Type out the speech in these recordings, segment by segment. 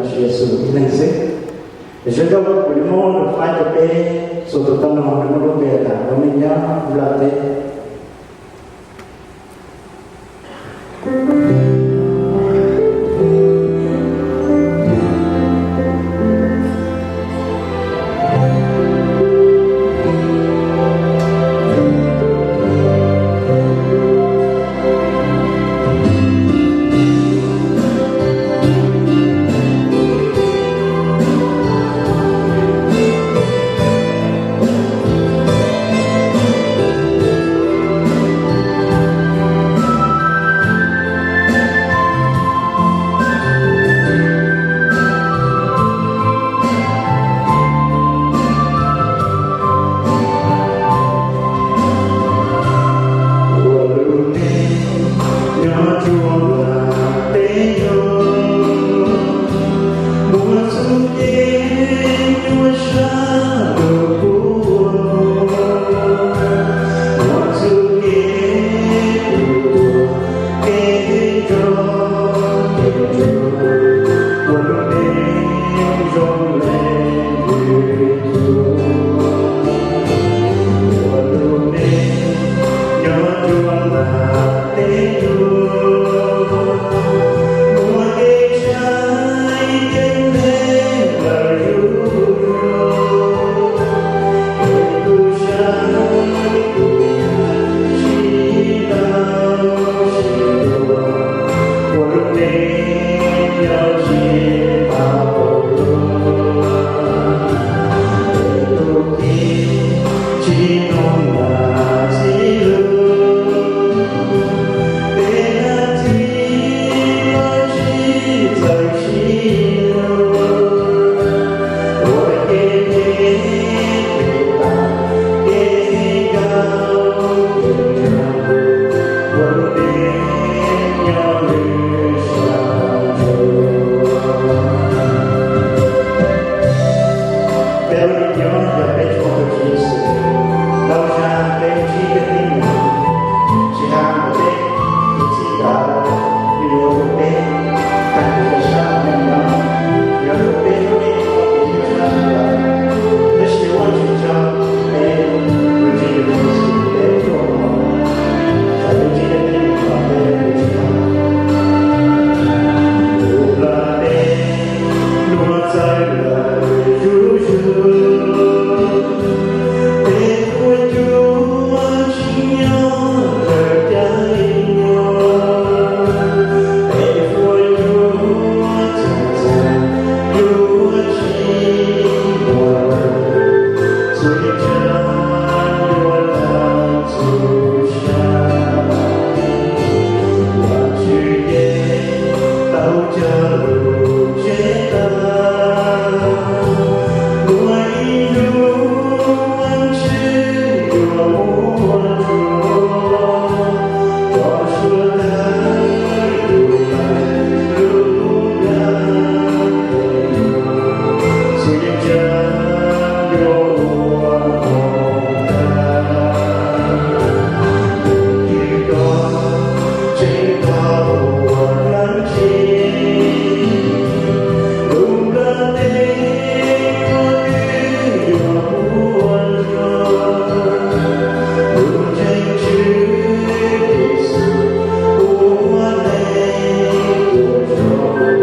Tswv Yexus ib leeg xwb. Sawv daws kuv yuav muab lus faib rau peb txhua tus tau mloog, nws muaj lub npe tas Ua Neej Nyob Nplaj Teb. Peb ua neej nyob yog peb tshuav tus Tswv Yexus, tau zag peb ua ntsib tej teeb meem, tsis hais ua ntej tus txij nkawm yuav ua rau peb tag kev sab neej nyob, yuav rau peb lub neej ua kev ncaj sab sawv daws. Tab sis ua tsis tau, peb ua ntsib tus Tswv Yexus peb tuaj mus, txawm ua ntsib tej teeb meem los peb ua tsis tau. Tus nplaj teb luag txawj lawm zuj zus, peb tuaj cuab tsis nyob lawm caij nyoog, peb tuaj cuab txheej txheej yuav tsis muaj lawm, txhua yeeb ntsab yuav tag txhua sab. Vajtswv yeej tau cog lus tseg tas, muaj ib hnub Vajtswv yuav muab rhuav, rov suav tawg tus ntawd lub nra tes, txhua yeeb ntsab yuav ua mob tag. Tus twg koj tseem tau ua dab tsi? Tus nplaj teb koj twb yuav muab rhuav, tus ntseeg Tswv Yexus ua neej ua zaus,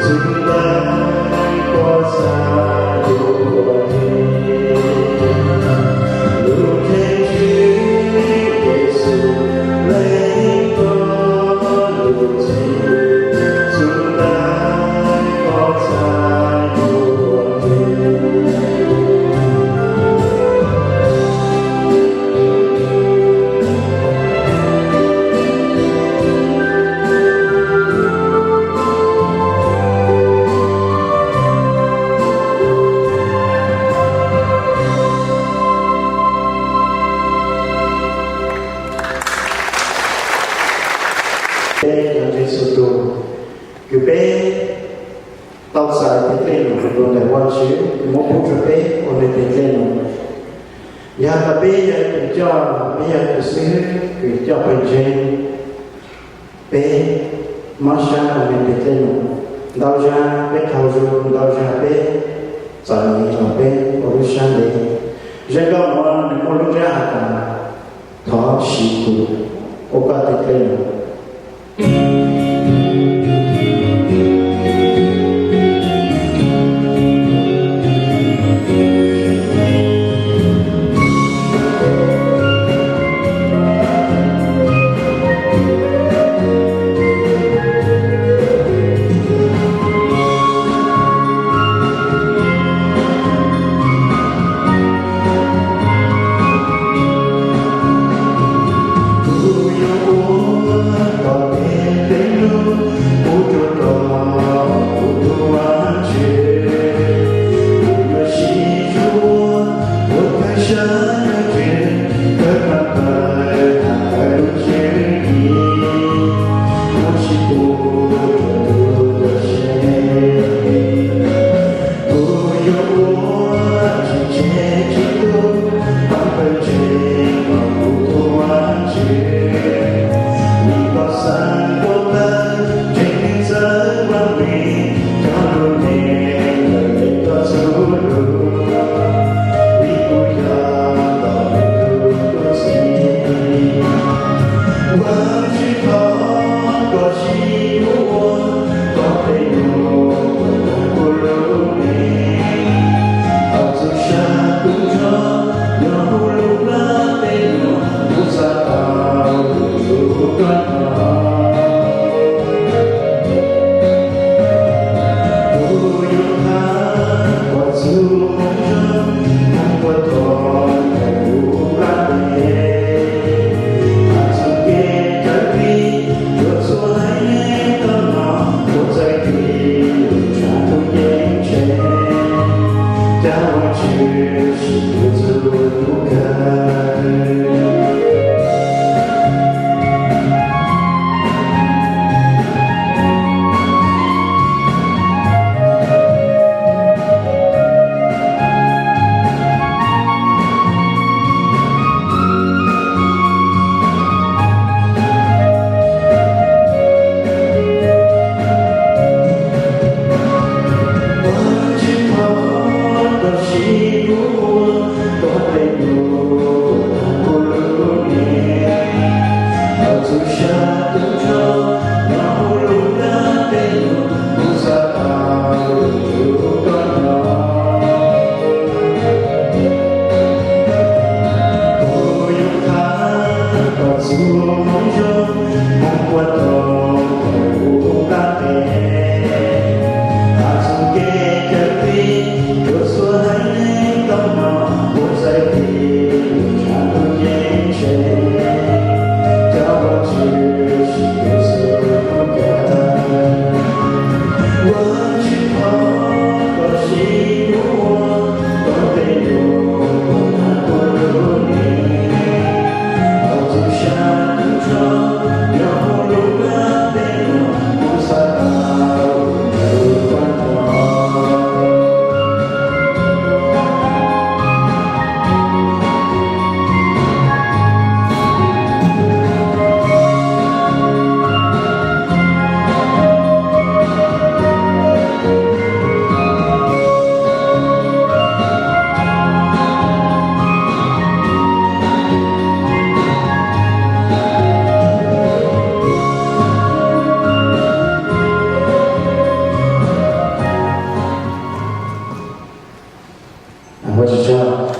txhua ntawd koj xav yuav ua ntej. Tus ntseeg Tswv Yexus lees koj lus txib, txhua ntawd koj xav yuav ua ntej. Peb cov ntseeg Yexus tus, kws peb tau txais tej dej num los ntawm Vajtswv kws muab pub rua peb ua nwg tej dej num. Yog tas peb yog ib tug coj, peb yog ib tug xib hwb kws coj pawg ntseeg, peb mob sab ua nwg tej dej num. Ntau zag peb qaug zog, ntau zag peb txom nyem los peb ua lub sab ntev. Zaj nkauj no nws muaj lub ntsiab has tas thov siv kuv ua koj tus dej no. Ua tsaug.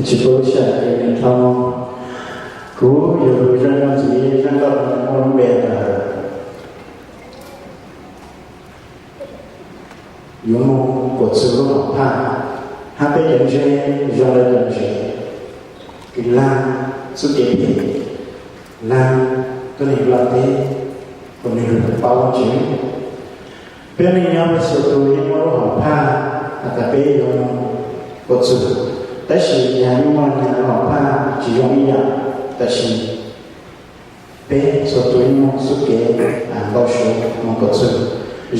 Tsis pub sij hawm ces nws dhau. Kuv yuav zaj nkauj ntxiv, zaj nkauj no muaj lub npe tas yuav mus kuam txug lub hom phaj, hab peb cov ntseeg zoo le cov ntseeg kws laag txuj kev phem, laag tuab neeg nplaj teb, kuas nwg lug paub Vajtswv. Peb neej nyob peb txhua tug yeej muaj lub hom phaj has tas peb yuav mus kuam txug, tab sis yog yeej muaj nyag lub hom phaj tsis zoo ib yaam, tab sis peb txhua tug yeej muaj txuj kev npau suav mus kuam txug.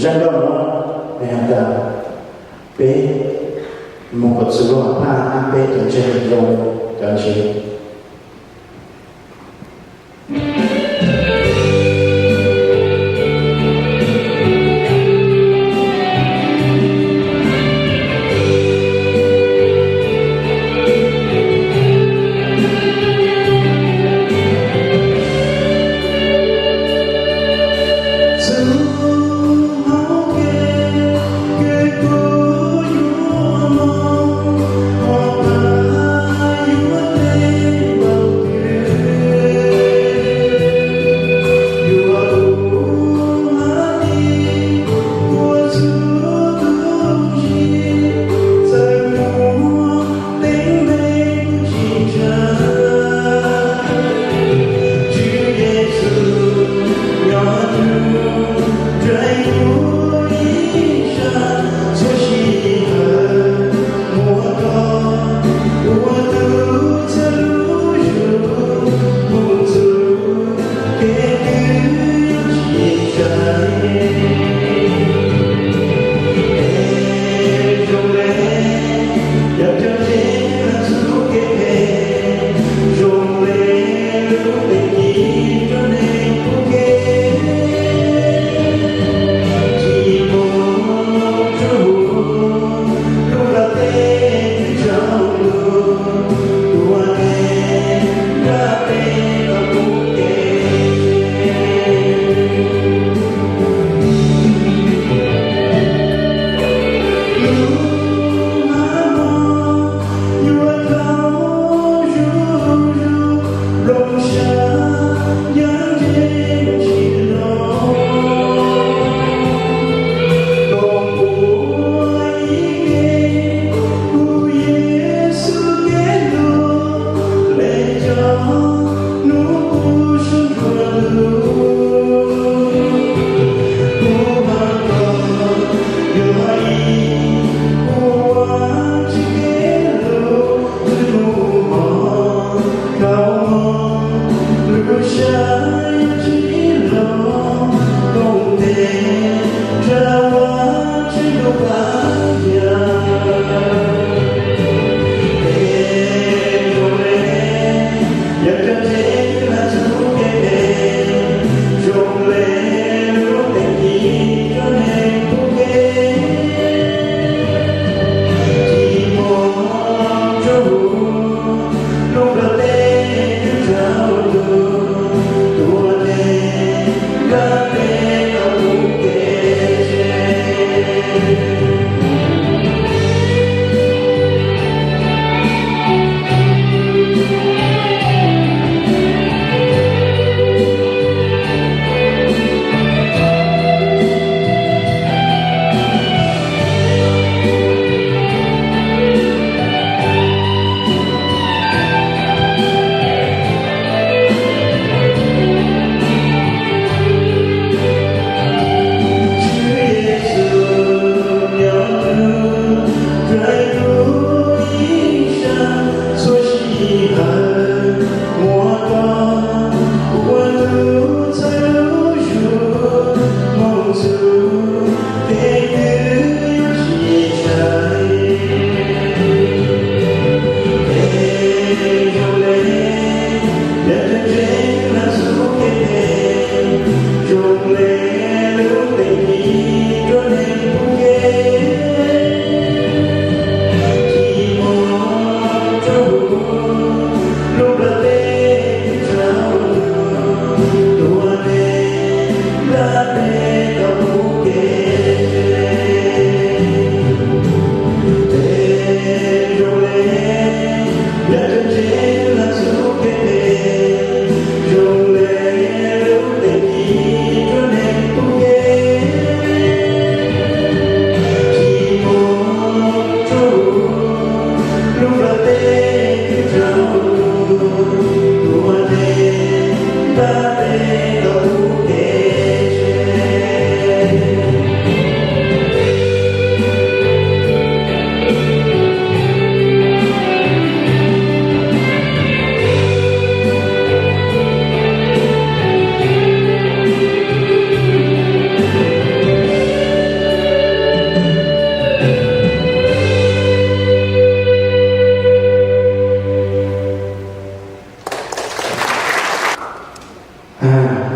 Zaj nkauj no nws has tas peb mus kuam txug lub hom phaj hab peb cov ntseeg zoo cov ntseeg.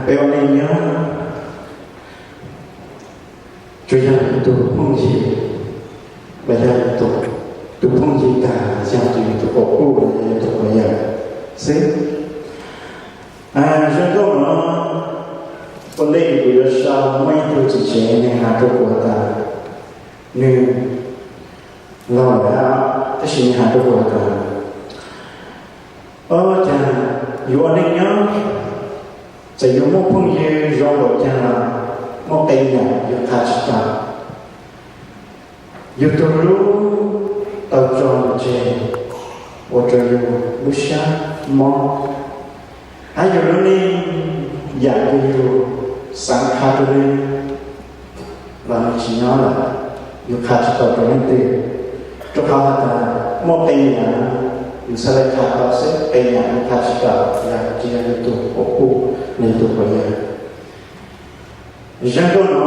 Peb ua neej nyob, tsuas yog tus phooj ywg, los yog tus phooj ywg tag, yog tus yug tus quas puj los yog tus quas yawm xwb. Zoo nkauj no, ua ntej kuv yuav sau muaj ib tug txiv tsev nws hais rau kuv tas, nws laus lawm, tab sis nws hais rau kuv tas, o, cas yus ua neej nyob, txawm yus muaj phooj ywg zoo npaum cas los muaj qee yam yus qha tsis tau. Yus tus hlub tau tso mus tseg, ua rau yus lub siab mob, hab yus lub neej yam uas yus xav qha rau nws los nws tsis nyob lawm, yus qha tsis tau rau leej twg. Rau qhov has tas muaj qee yam yus xav li qha tau xwb, qee yam yus qha tsis tau, yog tsis yog yus tus quas puj los yog tus quas yawm. Zoo nkauj no,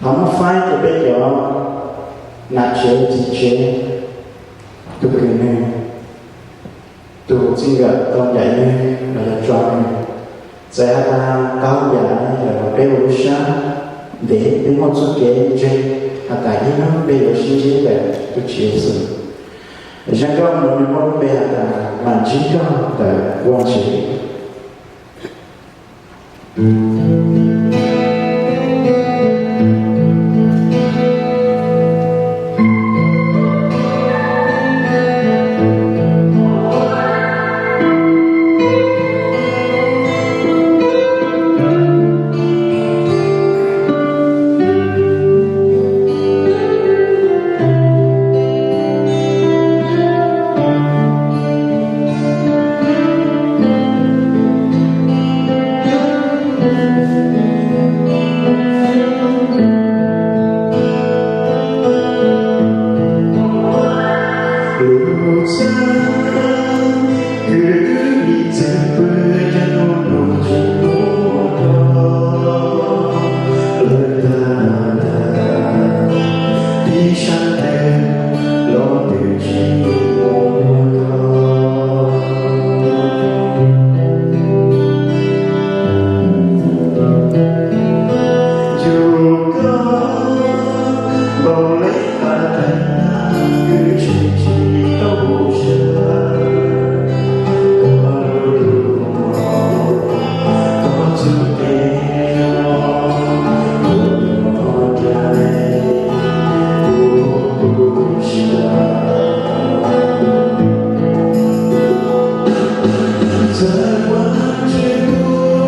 thov muab faib rau peb cov nam tsev txiv tsev, tus kws nws, tus txij nkawm tau ncaim nws los yog tso nws. Txawm has tas tau yam li cas los peb ua lub siab ntev, peb muaj txuj kev ntseeg has tas ib hnub peb yuav sib ntsib ntawm tus Tswv Yexus. Zoo nkauj no nws muaj lub npe has tas mam ntsib koj ntawm Vajtswv. Lub txaj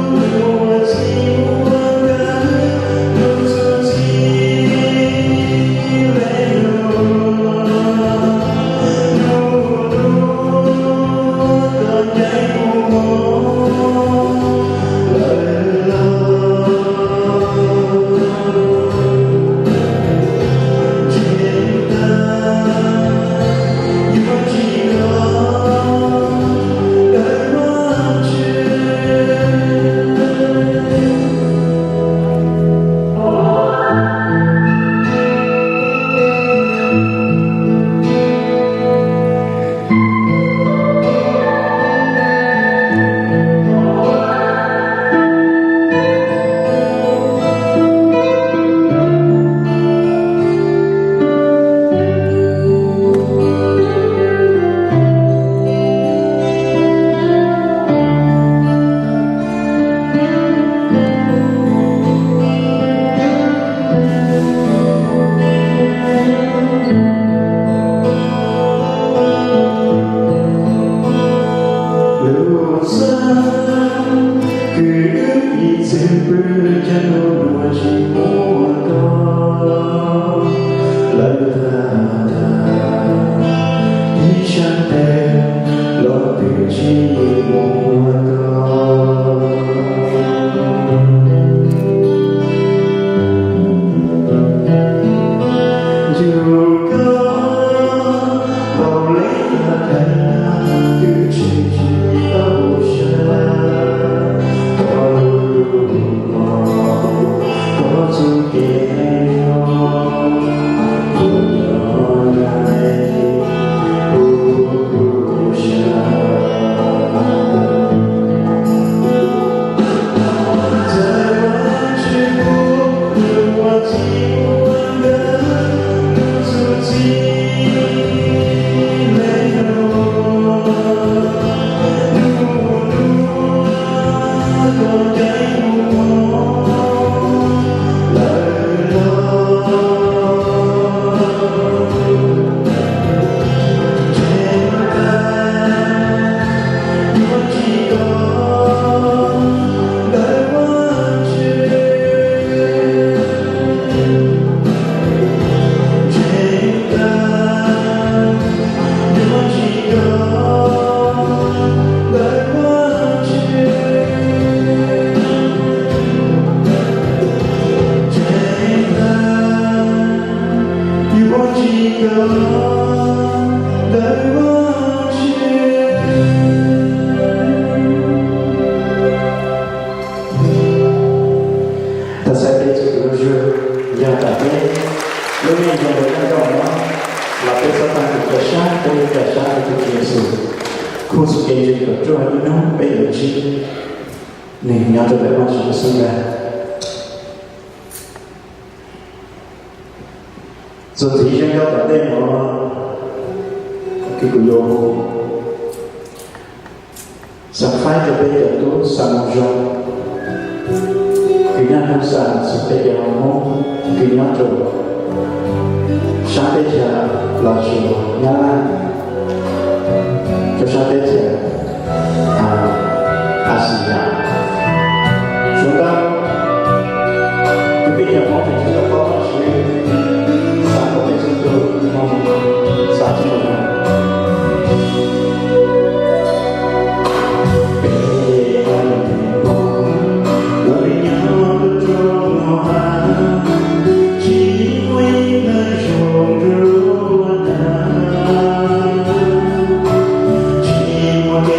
kwv wb ib txwm pw, cov nus nuav tsis muaj koj lawm tag tag, ib sab tes los twb tsis muaj koj. Yug koj npaum le yog dais, twb tsis tsis tau sab, koj lub lub hluas, koj txuj kev hluas, kuv nyob nraim kuv kuv sab. Tau xaiv peb txhua tus lub zug, yog tas peb lub neej zoo dua koj nkaus no, los peb txhob tag tus caj sab, peb caj sab rau tus Tswv Yexus, khuv xim kev ntseeg kom ruaj ib hnub peb yuav ntsib nws nyob rau ntawm Vajtswv lub xub ntiag. Txuas ntxiv zoo nkauj tom ntej no, kuv yuav xav faib rau peb cov tub xa moo zoo, kws nyob Hmoob Xas, txhua peb cov Hmoob kws nyob rau sab teb chaws Los Tsuas, Nyab Laj, rau sab teb chaws Axias. Suav ntau, kuv pib nyuam qhuav pem tsis tau paub txog siv, xav kom peb txhua tus moo xav txhua tus. Peb ua neeg Hmoob, ua neeg nyob rau nruab hnub hav, tsis muaj ib tug zoo nruab hnub hav, tsis muaj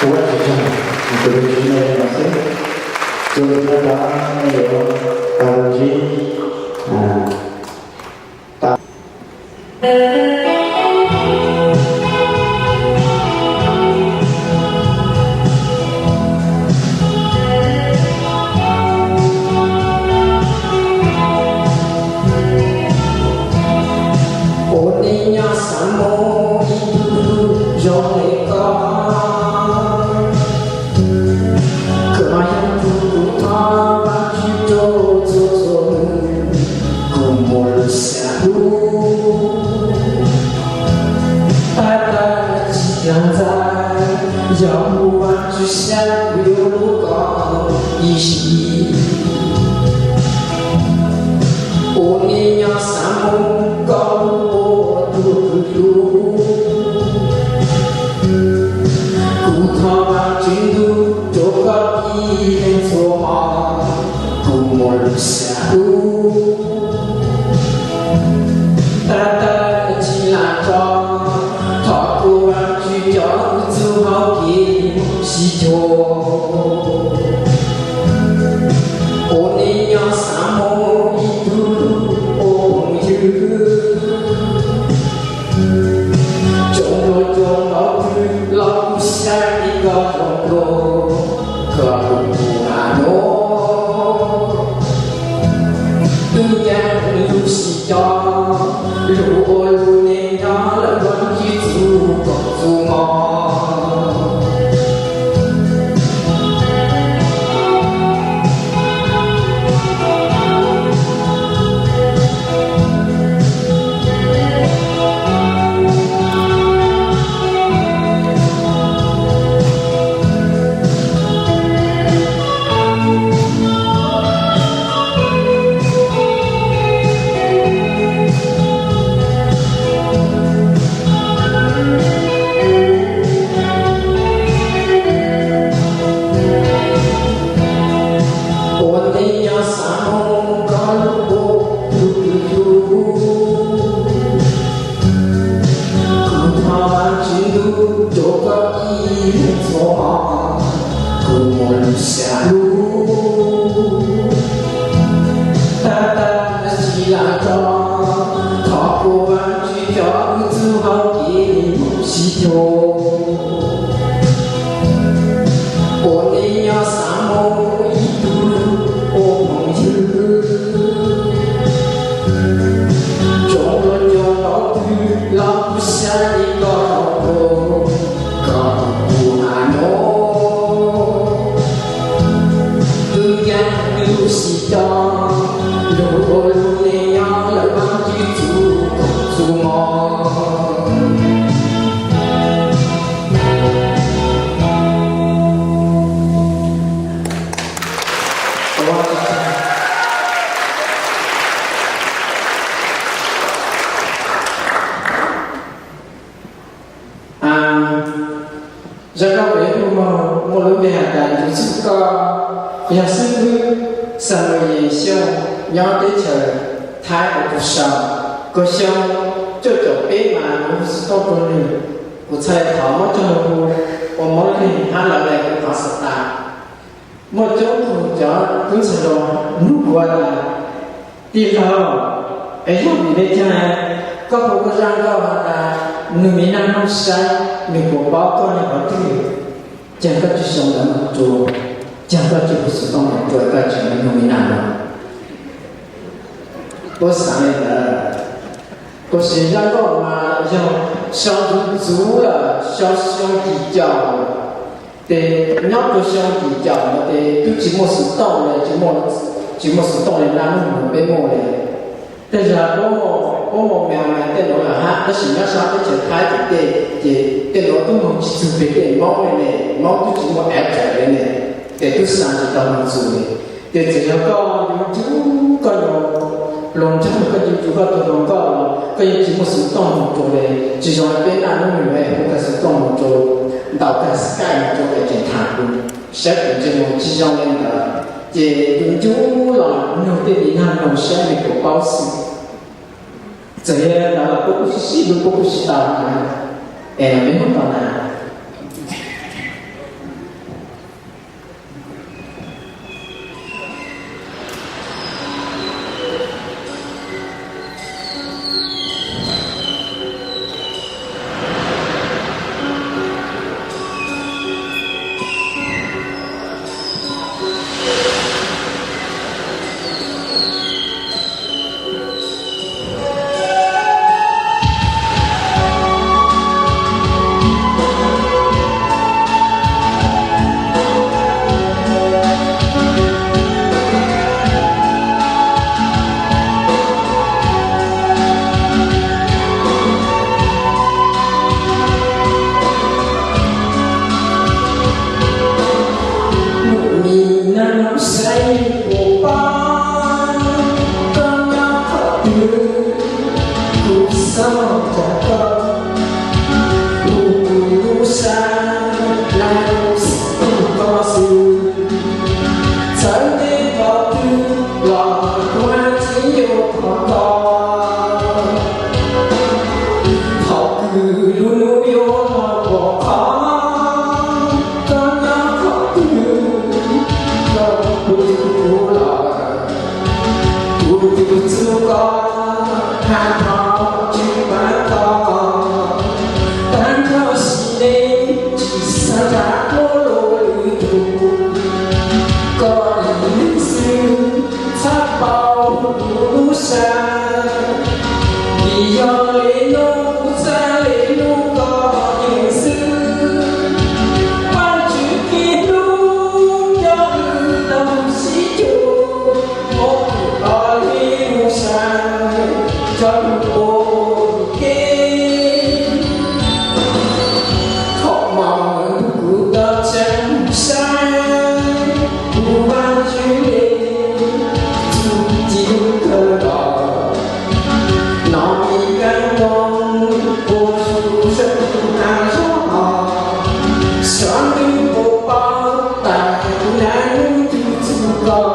Ua tsis tsaug, tus me tsis me no xwb, tus me no yuav tau ntsib tas. Ua neej nyob xav mus ib tug zoo li koj, koj yog tus kuv thov Vajtswv rau txhua txhua hnub, kuv muaj lub siab hlub. Tab tab tsis yog ntxhais, yog mus Vajtswv siab kuv yuav hlub koj ib sim. Ua neej nyob xav mus koj lub ua tus kwv hlub. Kuv thov Vajtswv ntuj rau koj ib leeg txhua hmo, kuv muaj lub siab hlub. Tab tab tsis lam tso, thov kuv Vajtswv coj kuv txug hauv kev sib cuag. Ua neej nyob xav mus ib tug ua phooj ywg, tsoom hluas tsoom laus twg los kuv xav li koj zoo dua, koj lub ua hauv no. Twb yeej lub sib coj, lub ua lub neej nyob lawm Vajtswv txug txhua hmo. Ua neej nyob xav mus koj lub ua tus kwv hlub. Kuv thov Vajtswv ntuj rau koj ib leeg txhua hmo, kuv muaj lub siab hlub. Tab tab tsis lam tso, thov kuv Vajtswv coj kuv txug hauv kev sib cuag. Ua neej nyob xav mus ib tug ua phooj ywg, tsoom hluas tsoom laus twg los kuv xav li koj zoo dua, koj lub ua hauv no. Twb yeej lub sib coj, lub ua lub neej nyob lawm Vajtswv txug txhua hmo. Zaj nkauj kuv yuav muaj, muaj lub npe has tas Tus Xib Hwb, koj yog xib hwb Xamuyees Xyooj nyob teb chaws Thaib ua tus sau. Kaum xyoo cuaj caum peb mas kuv hu xov tooj rau nws, kuv txhais thaum muab coj los hu ua Mob Leeg hab lawv daim kuv qhov xav tas. Muaj coob tug cov tub ntxhais hluas nug kuv tas, tij laug, es yog vim le caag koj hu koj zaj nkauj has tas nug miv naj noog saib nws puas paub koj nyob qhov twg? Caag koj tsi sau ntawv moog rua, caag koj tsi hu xov tooj moog rua, koj tseem nug miv naj no? Puab xaav le ntawd, tab sis zaj nkauj mas yog sau ntxuv ntxuv lawm, sau xyoo yim caum, ces nyob rua xyoo yim caum no ces tub tsi muaj xov tooj le, tsi muaj xov tooj le naj noog no peb muaj le. Tej zag puab muaj, puab muaj mail mas tej nuav lawm hab, tab sis nyob sab teb chaws Thaib ces tej, ces tej nuav tub moog tsi txug peg tej Moob le ne, Moob tub tsi muaj address le ne, ces tub xaav tsi tau moog txug le. Ces txawm yog koj yuav ncu, koj yuav hluas nraug, koj yuav ncu koj tug hluas nkauj los koj yeej tsi muaj xov tooj moog rua le. Tsi zoo le peb naj noog le hu kag xov tooj moog rua, ntaus kag Skype moog rua es tseem tham kuv, saib kuv ntsej muag, tsi zoo le ntawd. Ces yuav ncu los nug tej miv naj noog saib nws puas paub xwb. Txawm yog le ntawd los puab kuj sib sib hlub, puab kuj sib tau na, es los peb mloog tau na. Nag no saib puas pom koj nyob qhov twg, kuv xav cov koj, kuv lub sab laj xwb koj xwb. Txawm nyob qhov twg los kuv tsis yuav thov koj. Thaum twg lub hnub yuav los pom qhov koj nyob qhov twg, koj kuv twg kuv los, kuv twg txub koj, hab thov tsis pab koj. Tag nrho sim neej tsis xav tham dab los lwm tus, koj ib leeg xwb txhaj paub kuv lub sab. Vim yog li no kuv txhaj le hlub koj ib leeg xwb. Vajtswv kev hlub coj lwm tus sib cuag, muab koj li lub sab coj lwm tus kev. Thaum mas ntuj kuv tau tseem saib, kuv Vajtswv le, txuj ci kawg los, no mi kab nkoos puas tsuaj sab tus hav zoov, xyov nws puas paub tas kuv naj nub twg txug koj.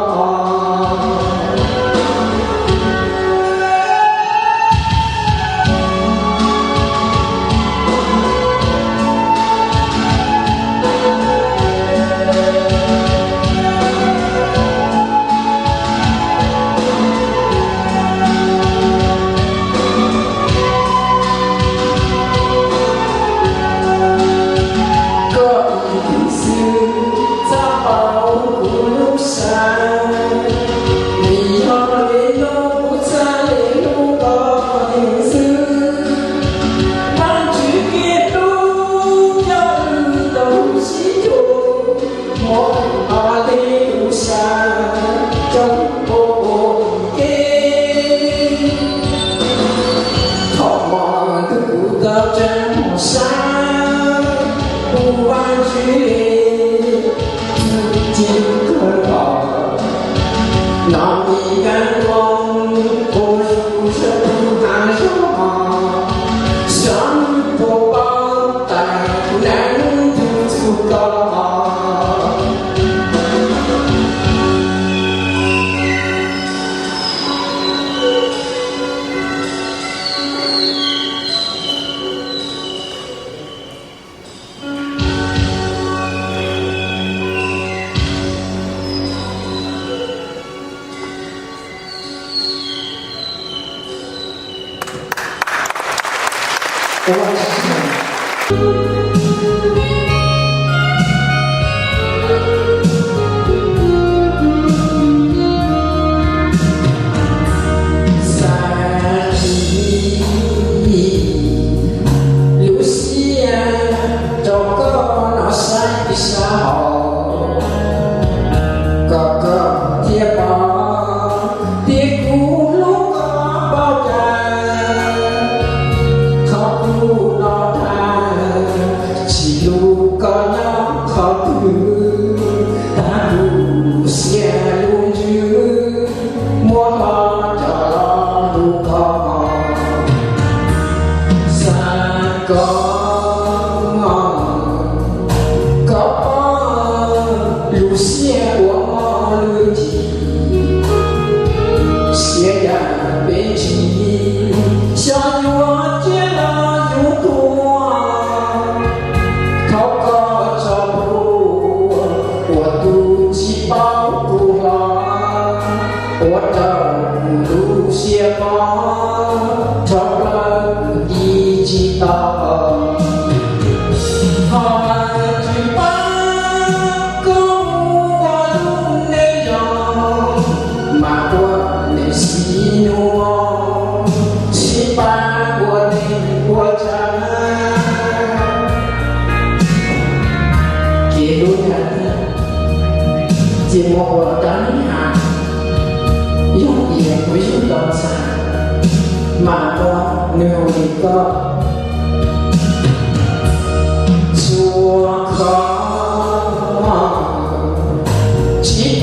Koj ib leeg xwb txhaj paub kuv lub sab, vim yog li no kuv txhaj le hlub koj ib leeg xwb. Vajtswv kev hlub coj lwm tus sib cuag, muab koj li lub sab coj lwm tus kev. Thaum mas ntuj kuv tau tseem saib, kuv Vajtswv le, txuj ci kawg los, no mi kab nkoos puas tsuaj sab tus hav zoov, xyov nws puas paub tas kuv naj nub twg txug koj. Xav tsis lub siab rau koj no saib tsis sab hauv, kom koj thiaj pom tias kuv hlub koj npaum cas. Qhov kuv los tag tsis hlub koj nyob qhov twg, tag kuv lub siab lub ntsws muab hlo coj los hlub koj. Xav kom koj pom lub siab uas mob lwj ci, siab yam peb tsis xyov yuav cia los yuav tuag. Thov koj tso plhuav tus tsis paub kuv hlo, ua rau kuv lub siab mob, rho plaws kuv dim tsis tau. Thov Vajtswv pab koj mus ua lub neej zoo, mas ua neeg sib nug, sib pab ua neeg ua tsav. Kev hlub tag tiag, ces muaj ua rau neeg has, yog tias kuv yug tau ntxhais, mas ua nws hu li koj. Txhua qhov muag tsis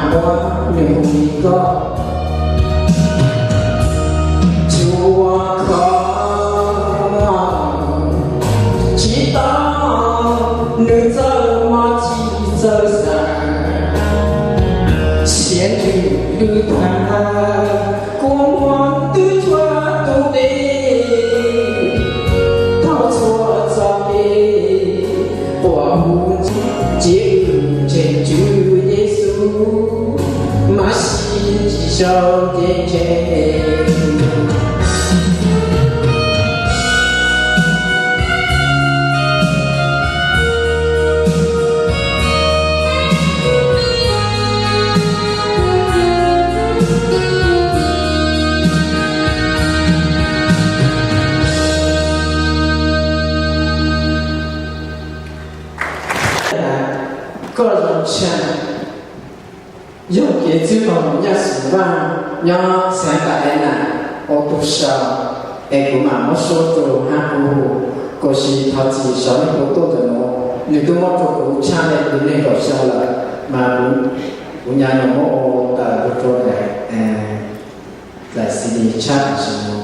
Ua nws hu li koj, tsuas kho tsis tau nws txawj mob tsis txawj xav, siab ntsws lwj tag, kua muag twb tshuav tus dej, tau txhua txoj kev uas hu ntxiv, cia wb ntseeg Tswv Yexus, mas sim tsis sau nce ntse. Koj zoo tshaj. Yog kev txwb rau Nyaj Xeem Vaj nyob xeev Thaib Nam ua tus sau, es kuv mam muab suab rau hab kuv hu, kuv sim thov txim saum nej puas tuaj ntawm nuav, nws twb muab rau kuv tshaj le kwv neeg kaum xya lawm, mas kuv nyuam qhuav muab ua tawm rau daim, daim C D tshaj tam sim no.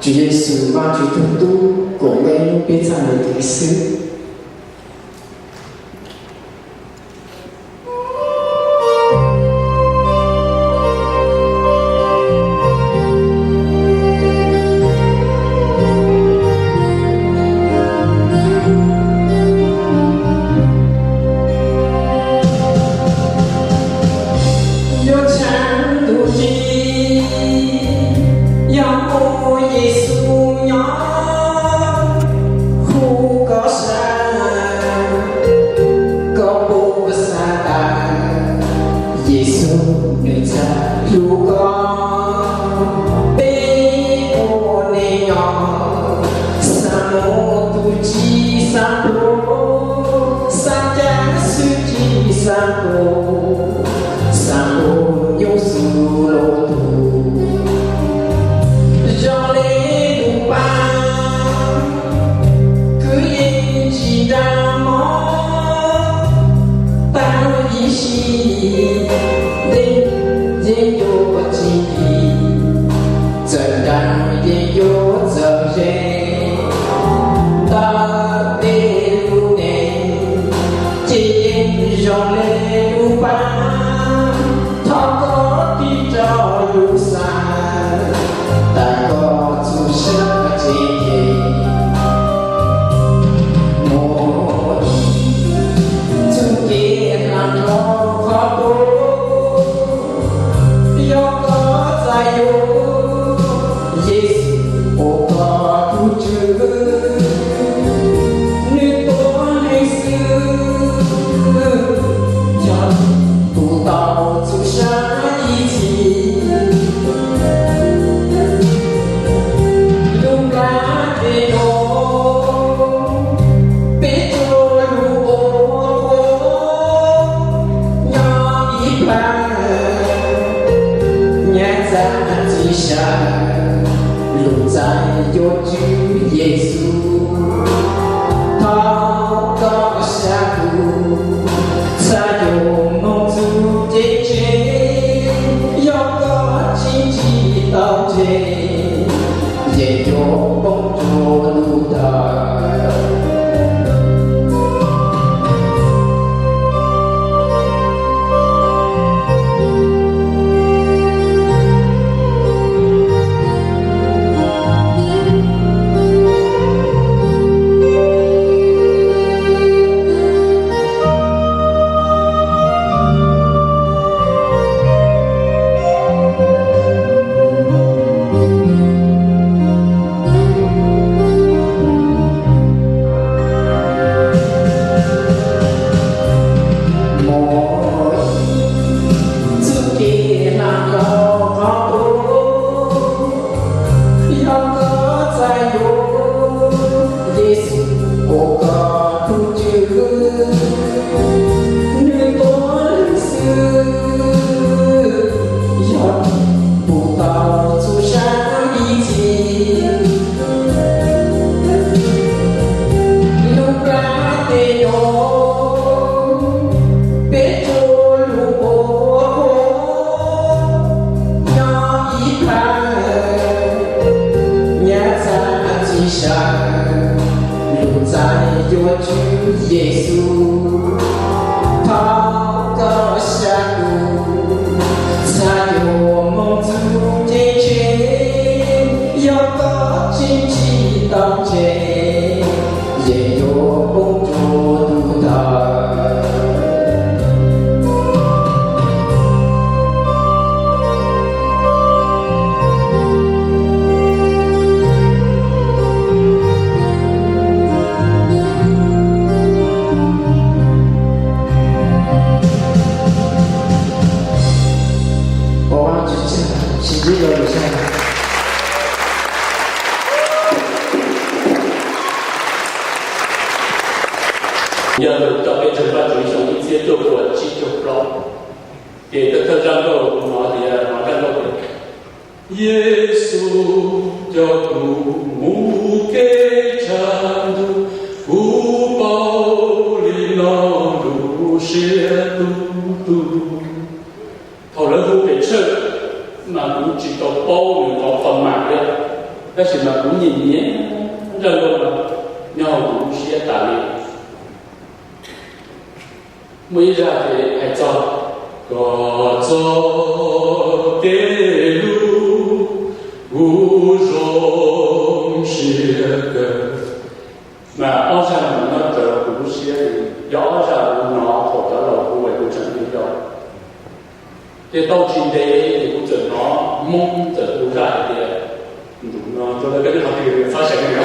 Tswv Yexus, Vajtswv tug tub, kuas neb lub peb txhaj le kev xwb. Yuav tshav ntuj ris, yog mus Yexus nyob, hu koj sab, koj puas xav tawm? Yexus nws txhaj hlub koj. Peb ua neej nyob, xav mus tus tsis xav pluag, xav cav xwb tsis xav nkaus, xav nkaus nyuj xwb los tug. Zoo le lub paj, kwv yees tsis nra mob, tag ib sim neej yeej yuav tsis dim, txawm nra yeej yuav txawm ze. Ntawm peb lub neej ces yeej zoo le lub paj, thov koj tig rau lub xav, tag koj txhub sab tsev ces mus txoj kev hla dhau qhov tuag. Yog koj txais yuav Yexus ua koj tus Tswv, nws tuav neeg xwb, yog tus tau txhub sab ib txhis. Lub nplaj teb no, peb tsuas lug ua qhua, nyob ib plag, nyab txaj txiv saw, lug txais yuav Tswv Yexus. Thov koj sab lug, txhaj yuav moog txug cev tseg, yog koj tsis ntsib tau tseg, yeej yuav poob rua lub tawg. Mus txoj kev hla dhau qhov tuag, yog koj txais yuav Yexus ua koj tus Tswv, nws tuav leej xwb, yog tus tau txhub sab ib txhis. Lub nplaj teb no, peb tsuas lug ua qhua, nyob ib plag, nyab txaj txiv saw, lug txais yuav Tswv Yexus. Thov koj sab lug, txhaj yuav moog txug cev tseg, yog koj tsis ntsib tau tseg, yeej yuav poob rua lub tawg. Ua Vajtswv tsaug, sib ntsib dua lwm zaug. Yog lus coj peb ntseeg Vajtswv xyoo ib txhiab cuaj puas tsib caug plaub, ces thawj thawj zaj nkauj no tias, zaj nkauj tias, Yexus coj kuv mus kev tshav ntuj, kuv paub li no lub siab tub tug. Thaum lawv hu pes tsawg mas kuv tsis tau paub nws qhov format thiab, tab Tab sis mas kuv nyiam nyiam zaj nkauj no nyob hauv kuv lub siab tas li. Muaj ib zaj ces hais txog koj txoj kev hlub kuv zoo siab kawg. Mas ob zaj no nyob rawv kuv lub siab, yog ob zaj kuv hnov thaum cov laus hu es kuv tseem yau yau. Ces tau tsis ntev ces kuv txawm hnov Hmoob txawm hu zaj hais tias, ntu no rau lawv peb qhov twg txhob seev li no.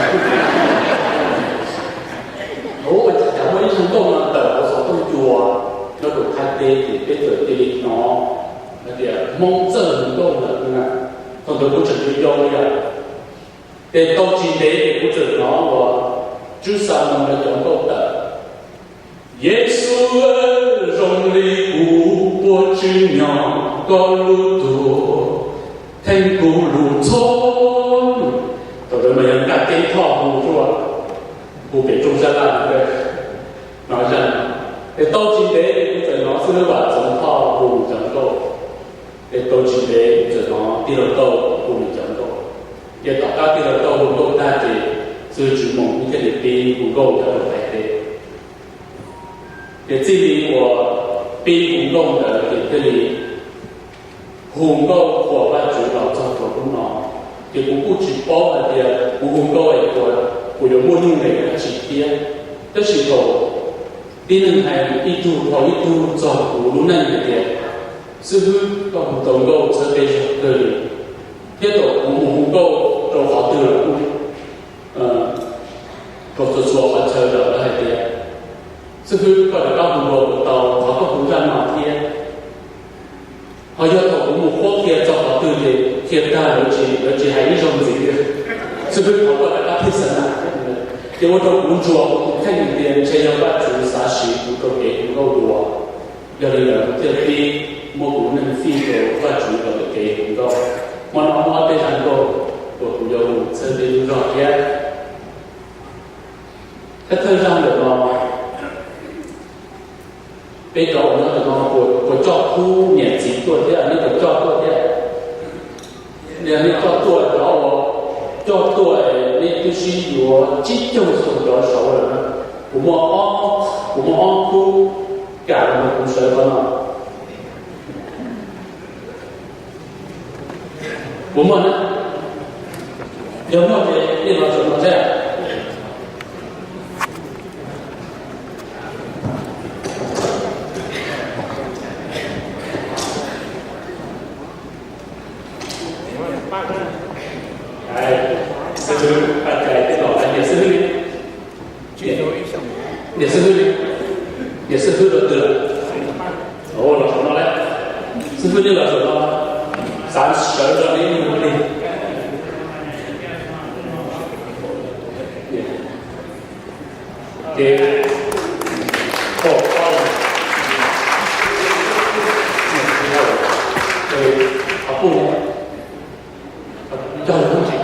Ua cas muaj ib zaj nkauj no tawm hauv xov tooj cua nyob rau Thaib teb ces peb txawm cia li hnov hais tias Hmoob txawj hu nkauj ntawd na. Thaum ntawd kuv tseem yau yau li os. Ces tau tsis ntev ces kuv txawm hnov uas Tswv Xamoos lawv cov nkauj tawm, Yexus zoo li kuv puab tswv nyob koj lub tuag, theej kuv lub txhoj. Thaum ntawd mas yog Nkaj Ceeb Thoj hu tuaj, hu pem rooj sab laj no. Es tau tsis ntev kuv txawm hnov xib hwb Vam Txoov Thoj hu cov nkauj. Es tau tsis ntev kuv txawm hnov tij laug Tauj hu nws cov nkauj. Ces tom qab tij laug Tauj hu nkauj tag ces xib hwb Tswv Moos thiaj li pib hu nkauj nyob rau Thaib teb. Ces txij li uas pib hu nkauj ntawd ces thiaj li hu nkauj qhuas Vajtswv los txog rau hnub no. Ces kuv kuj tsis paub hais tias kuv hu nkauj es puas yuav muaj nuj nqis dab tsi thiab. Tab sis thaum tib neeg hais ib tug dhau ib tug txog kuv lub neej hais tias xib hwb koj hu tau nkauj txhawb peb zog kawg li, thiab thaum kuv mus hu nkauj rau qhov twg los kuj rau txhua txhua qhov chaw lawm lawv hais tias xib hwb koj rov qab hu dua kuv tau qhov koj hu zaj no thiab. Ho yog thaum kuv mus qhuab qhia txog qhov twg ces qhia tag lawv tsis, lawv tsis hais ib zaug ntxiv li. Xib hwb thov koj rov qab phij xa na. Ces ua rau kuv ntsuas kuv tus kheej tias ntshe yog Vajtswv xav siv kuv rau kev hu nkauj dua. Yog li ntawd kuv thiaj pib muab kuv lub neej fij rau Vajtswv los ntawm kev hu nkauj. Hmo no muab ob peb zaj nkauj uas kuv yuav hu txhawb peb lub zog thiab. Thawj thawj zaj ntawm no peb cov uas nyob ntawm no puas coj khub niam txiv tuaj thiab, neb puas coj tuaj thiab? Yog nej coj tuaj, cov uas coj tuaj es nej twb sib yuav tsib caug xyoo cov saud lawm na. Kuv muaj ob, kuv muaj ob khub kam los mus kuv sawv qhov no. Puas muaj na? Yog muaj ces nej los saum no thiab. Xib hwb Paj Cai twb los lawm, niam xib hwb, niam xib hwb, niam xib hwb rau twg lawm? Los saum no lawm. Xib hwb nej los saum no, xav sawv los nej mus li. Ces pom tau, qhov puj cog lus tsis,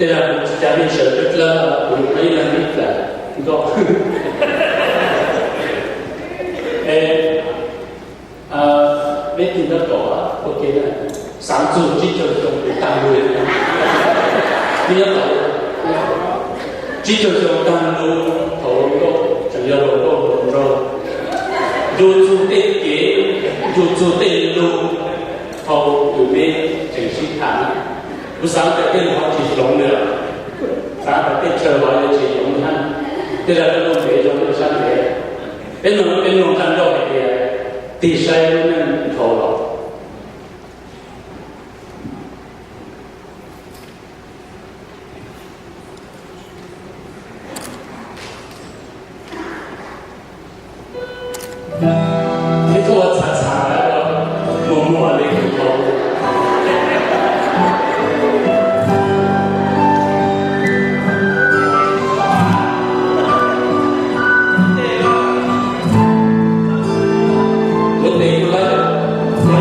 tej zaum kuv tsis cas li sawv dlawb dlawb, kuv yuav ib leeg ib plam nkauj. Es peb tus nyob tom ua ke na, xav txug tsib caug xyoo kuv tag lug, nyob tom tsib caug xyoo tag lug thaum hluas nkauj tseem yog hluas nkauj hluas nraug, nrug txug tej kev, nrug txug tej lug, thaum tus me tseem sib tham na. Kuv xav tias tej lug ho tsis hloov li, xav tias tej chaw ho yuav tsis hloov li hab. Tej zaj nkauj ntev zoo li sab ntev. Peb mloog, peb mloog zaj nkauj hais tias tig saib lub neej dhau los. Ib tug ua txhav txhav ua muag muag li kuv tau. Kuv tes kuv lawv, kuv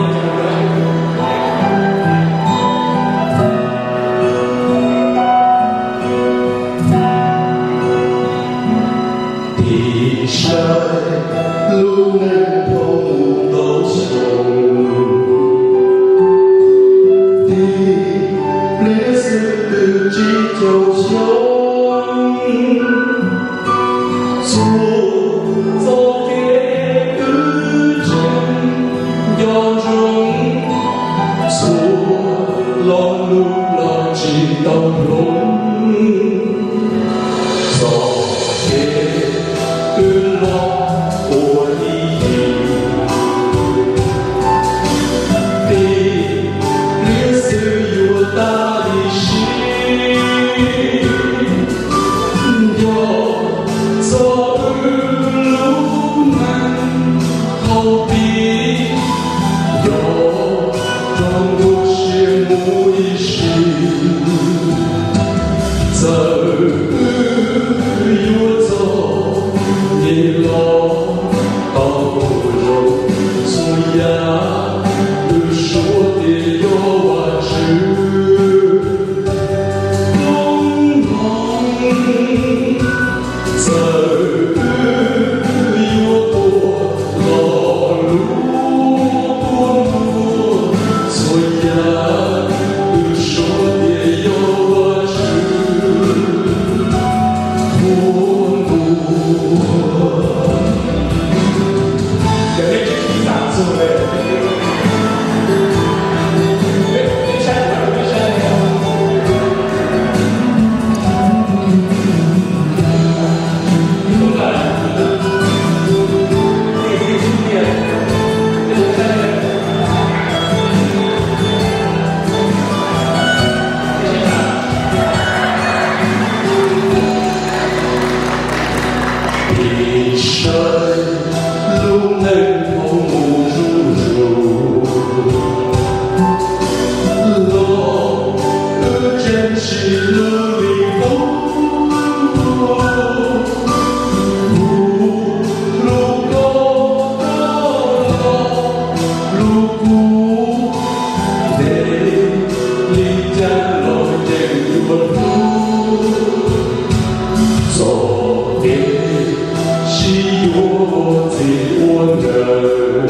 Lub neej dhau mus ntau xyoo, tib pliag xwb twb tsib caug xyoo. Txhua txoj kev kwv tseem nco ntsoov, txhua lo lus los tsis tau hloov. Txoj kev twb los ua ib yim, tib pliag xwb yuav tag ib sim. Nco txog wb lub neej thaum pib, nco rau ntuj siab mus ib sim. Txawm wb yuav txom nyem los tau zoo, txhua yam wb suav tias yog Vajtswv lub hmoov. Txawm wb yuav tuag los lub kua muag, txhua yam wb suav tias yog Vajtswv qhua ntuag. Ib sawv lub neej dhau mus zuj zus, los wb tseem siv lub vij qub, hu lub koj, lub kub, ntev li cas los yeej yuav hlub. Txoj kev sib yuav ua txij ua nkawm,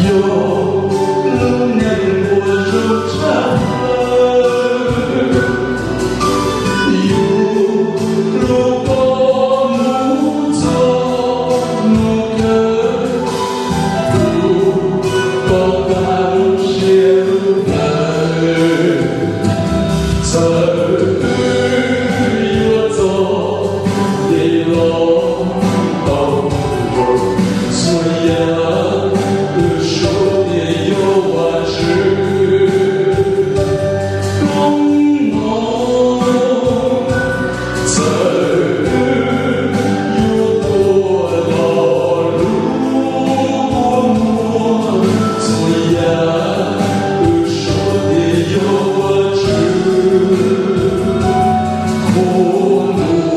yog lub neej uas zoo tshaj plaws. Yug lub koj mus txog hnub kawg, tus koj kaj lub siab lub plawv. Txawm wb yuav txom nyem los tau zoo, txhua yam wb suav tias yog Vajtswv lub hmoov. Txawm wb yuav tuag los lub kua muag, txhua yam wb suav tias yog Vajtswv qhua ntuag.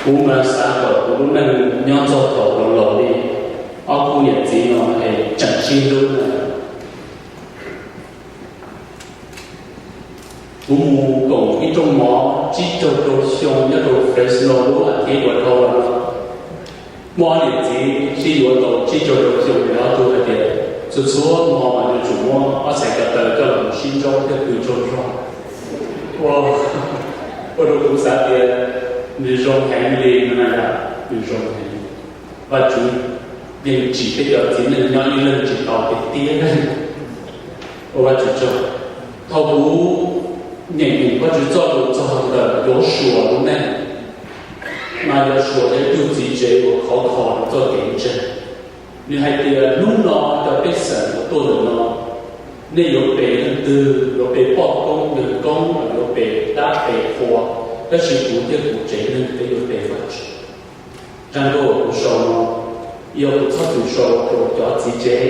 Kuv mas xav kom kuv lub neej nyob txog thaum laus laus li ob khub niam txiv no es tseem sib hlub na. Kuv mus koom ib rooj mov tsib caug rau xyoo nyob rau Fresno lub as thiv uas dhau los no. Muaj ob niam txiv sib yuav tau tsib caug rau xyoo, ob tug hais tias txhua txhua hmo mas yuav tsum muab ob txhais ko taw coj los sib ntsaub thiab pw tsaug zog. Ua, ua rau kuv xav tias nws zoo heev li no na, nws zoo heev. Vajtswv yeej tsim peb cov txiv neej nyob ib leeg tsis tau tiag tiag. Ua Vajtswv tsaug. Thaum kuv nyeem Vajtswv txoj lus txog ntawm Yausuas lub neej, mas Yausuas yog ib tug txiv tsev uas khov kho rau txoj kev ntseeg. Nws hais tias, hnub no cov pej xeem uas tuaj ntawm no, nej yuav pe leej twg? Yuav pe poj koob yawg koob los yuav pe dab pe qhua? Tab sis kuv thiab kuv tsev neeg peb yuav pe Vajtswv. Zaj nkauj uas kuv sau no yog kuv txhob txwm sau rau cov txiv tsev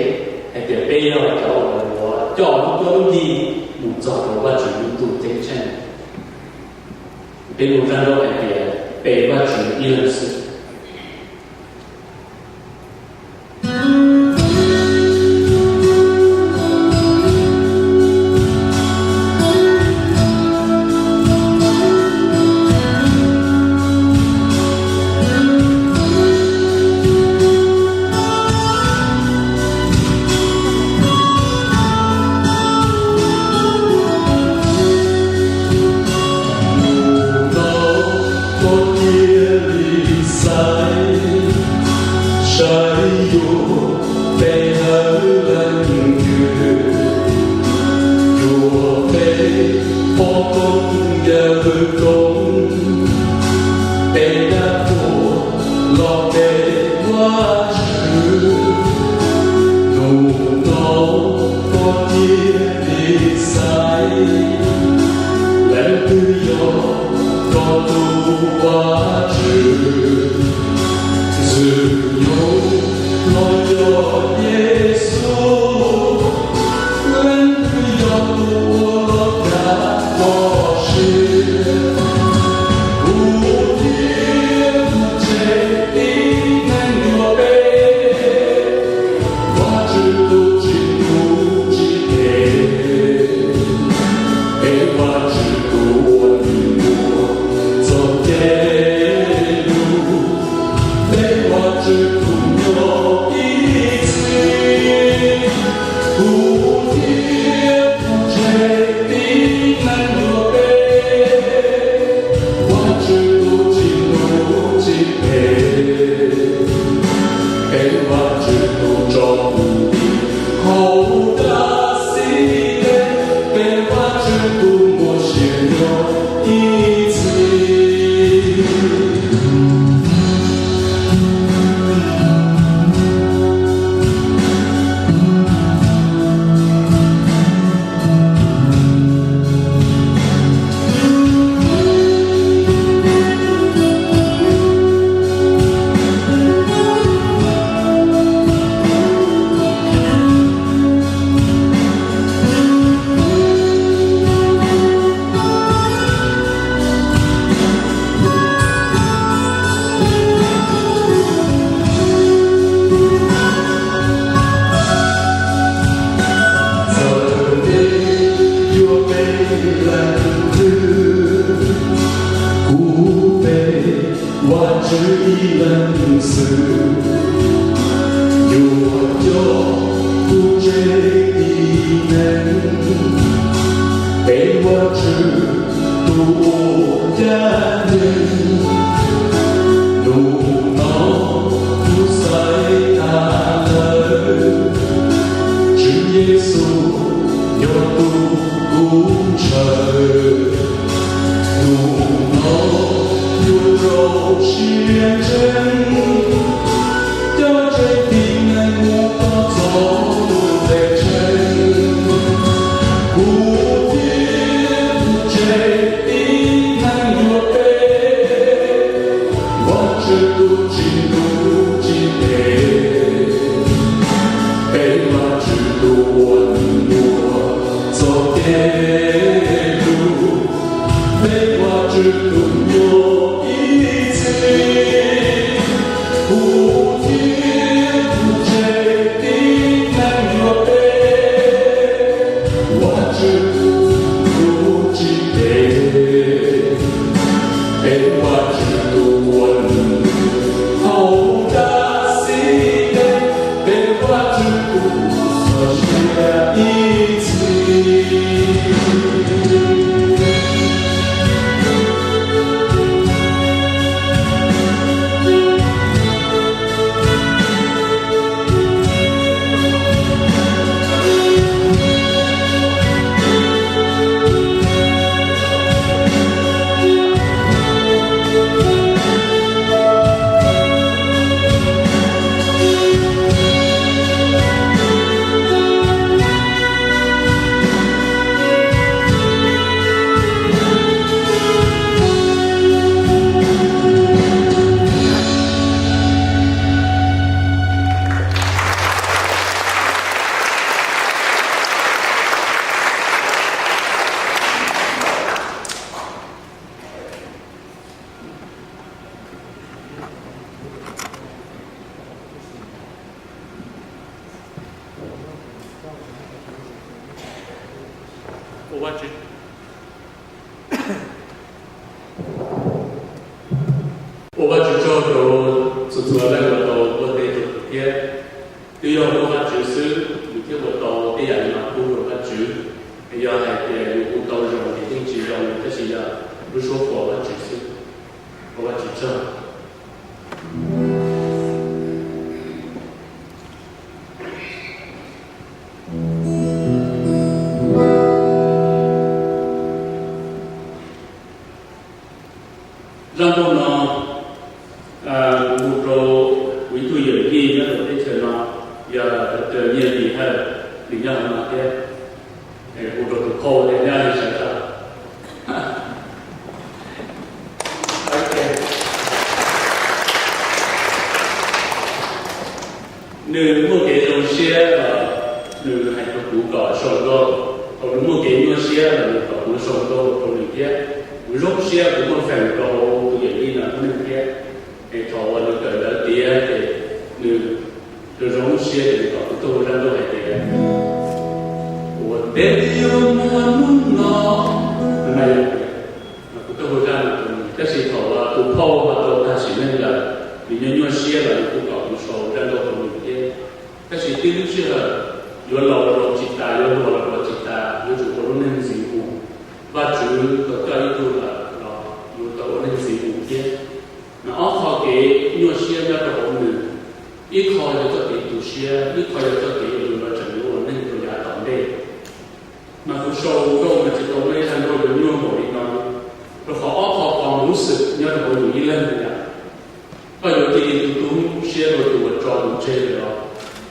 hais tias peb yog cov uas yuav coj lub cuab lub yig mus txog rau Vajtswv lub ntuj ceeb tsheej. Peb lus zaj nkauj hais tias pe Vajtswv ib leeg xwb. Hnub no koj cia li xaiv, saib yuav pe hawm leej twg, yuav pe poj koob yawg koob, pe dab qhua los pe Vajtswv. Hnub no koj cia li xaiv, leej twg yog koj tus Vajtswv, Ntxwg Nyoog los yog Yexus, leej twg yog tus uas los kav koj siab. Kuv thiab kuv tsev tib neeg yuav pe Vajtswv tus tsis ntub tsis phem, pe Vajtswv tus uas nws muaj txoj kev lus, pe Vajtswv tus nyob ib txhis. Kuv thiab kuv tsev tib neeg yuav pe Vajtswv tus tsis ntub tsis phem, pe Vajtswv tus tso tus nti hauv dab xib dej, pe Vajtswv tus muaj sia nyob ib txhis. Txawm nej yuav pe leej twg, kuv pe Vajtswv ib leeg xwb, yuav coj kuv tsev tib neeg pe Vajtswv tus uas ncaj ncees. Hnub no kuv xaiv tas lawm, Tswv Yexus yog tus kuv ntshaw. Hnub no yuav rau siab ntseeg, coj tsev tib neeg mus txog tus ntuj ceeb tsheej. Kuv thiab kuv tsev tib neeg yuav pe Vajtswv tus tsis ntub tsis phem, pe Vajtswv tus uas nws muaj txoj kev lus, pe Vajtswv tus nyob ib txhis. Kuv thiab kuv tsev tib neeg yuav pe Vajtswv tus tsis phem, pe Vajtswv tus uas nws hauv dab xib dej, pe Vajtswv tus txoj sia ib txhis. Vajtswv, ua Vajtswv tsaug rau txhua txhua leej uas tau tuaj teb rau kuv thiab. Twb yog muaj Vajtswv xwb nws thiaj ua tau tej yam li no pub rau Vajtswv. Es yog hais tias yus hu tau zoo ces yeej tsis zoo li, tab sis yog lub suab qhuas Vajtswv xwb. Ua Vajtswv tsaug. Zaj nkauj no kuv hu rau kuv ib tug yawm yij nyob rau teb chaws no, yog Dr. Nyiaj Lis Hawj, nws nyob hauv no thiab. Hu rau tus phauj thiab nyob li sawv daws. Nws muaj kev zoo siab los nws hais rau kuv kom sau nkauj, thaum nws muaj kev nyuaj siab los nws kom kuv sau nkauj rau nws thiab. Kuv zoo siab kuv muaj feem rau tus yawm yij no lub neej thiab. Es thaum uas nws kawm ntawv tiav ces nws zoo zoo siab ces nws kom kuv tuaj hu zaj nkauj hais tias Ua Teb Yuav Muaj Hnub No. Kuv tuaj hu zaj no rau nws, tab sis thaum uas tus phauj ho tau tag sim neej lawm, nws nyuaj nyuaj siab los nws kuj kom kuv sau zaj nkauj rau nws thiab. Tab sis tib lub sij hawm yuav laus los laus tsis tas, yuav hluas los hluas tsis tas, yuav tsum ua lub neej ntxim mus. Vajtswv tau coj ib tug lawm los yuav tau ua neej ntxim mus thiab. Mas ob qho kev nyuaj siab nyob rau hauv nws, ib qho yog txoj kev tu siab, ib qho yog txoj kev uas yus los tseem yuav ua neej rau yav tom ntej. Mas kuv sau nkauj mas tsis tau muaj ib zaj nkauj yuav nyuaj npaum li no, rau qhov ob qho qhov lub xwm nyob rau hauv yus ib leeg yom. Koj yuav cia li tu tu siab rau tus uas tso tus tseg lawm los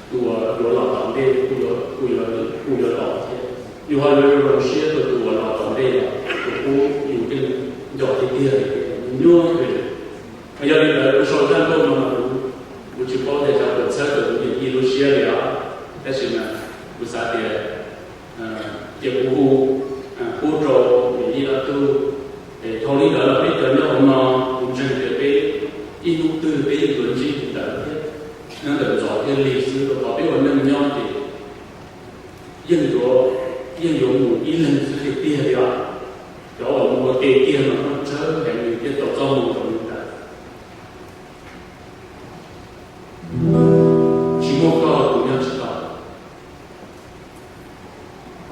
tus uas yuav los tom ntej kuj yuav los thiab. Yus ho yuav zoo siab rau tus uas los tom ntej los tus qub yus yeej nco tiag tiag li, nyuaj li. Mas yog li ntawd kuv sau zaj nkauj no mas kuv tsis paub tias xyov puas txhawb tau kuv yawm yij lub siab li os. Tab sis mas kuv xav tias cia kuv hu pub rau yawm yij ob tug. Dhau li ntawd los peb cov nyob hauv no kuv ntseeg tias peb ib hnub twg peb yeej yuav ntsib li ntawd thiab, nyob ntawm Ntxov thiab Lig xwb, rau qhov peb ua neej nyob ces yeej yuav, yeej yuav mus ib leeg xwb tiag tiag li os. Cov uas mus ua ke kiag mas muaj tsawg heev li thiab tau txoj hmoo rau li ntawd. Tsis muaj koj kuv nyob tsis tau.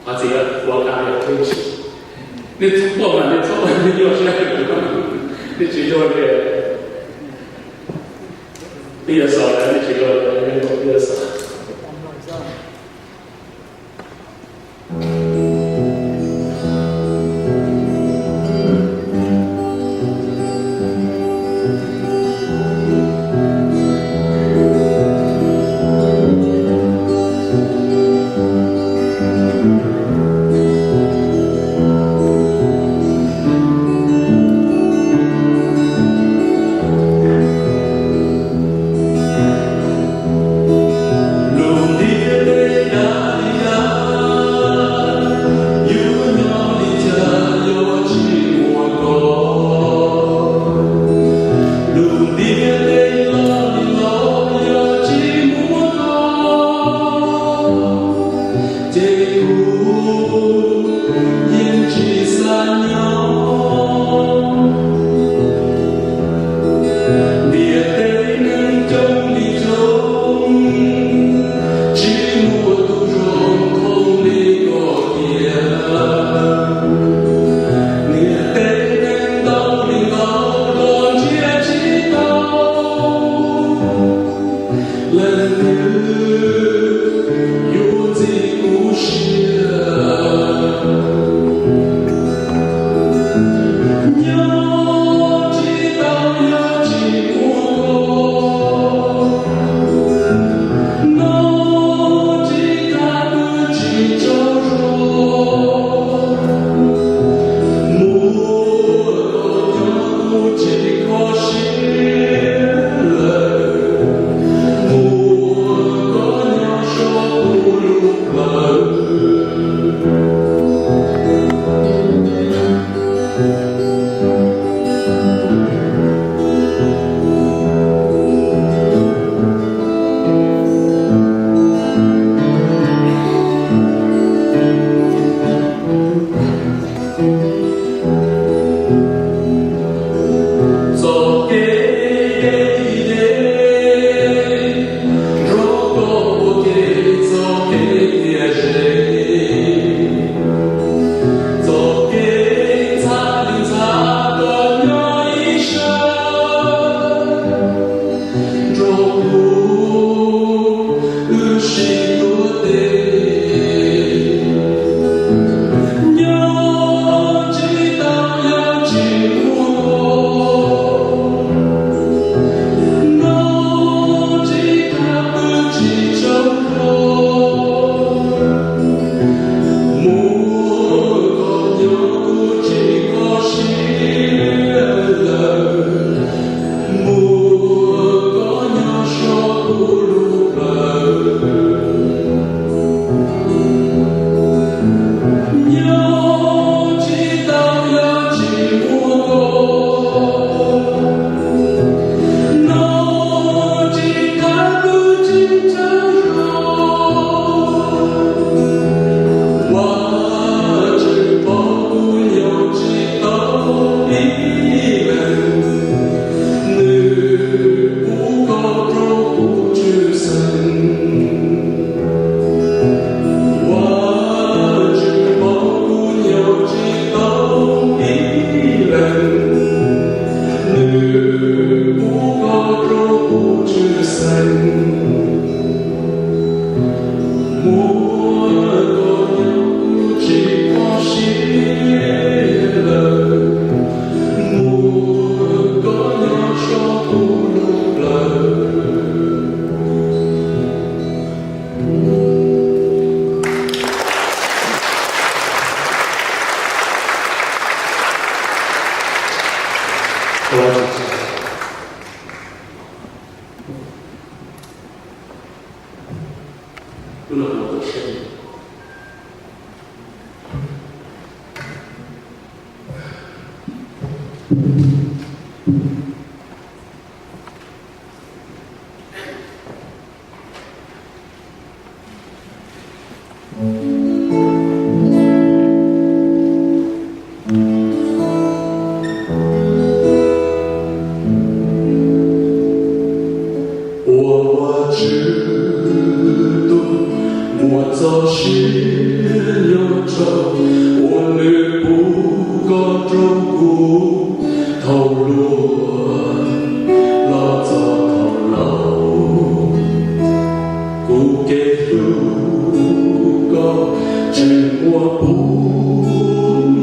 Qhov txiv ua ka li qhib tsis, nej txhob quaj mas nej txhob ua nej nyuaj siab, nej tsis luag li, nej yuav xav nej tsis luag li, nej yuav xav. los txog thaum laus. Kuv kev hlub koj tseem muaj puv